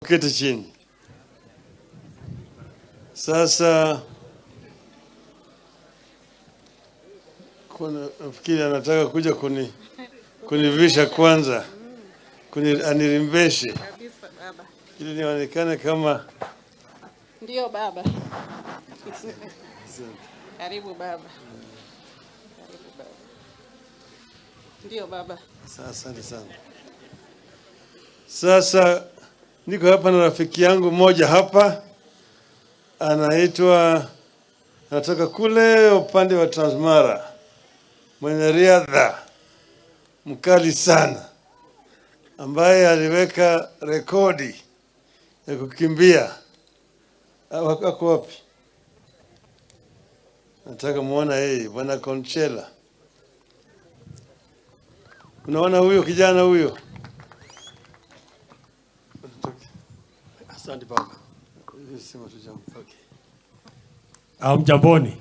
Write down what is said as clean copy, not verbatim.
Keti chini. Sasa kuna nafikiri anataka kuja kunivisha kwanza, anirimbeshe Kabisa baba. Ili nionekane kama Ndio baba. Karibu baba. Karibu baba. Ndio baba. Asante sana. Sasa niko hapa na rafiki yangu mmoja hapa, anaitwa, anatoka kule upande wa Transmara, mwanariadha mkali sana, ambaye aliweka rekodi ya kukimbia. Ako wapi? Nataka muona yeye, Bwana Konchela. Unaona huyo kijana huyo? Asante baba. Sema tu jambo. Okay. Mjamboni.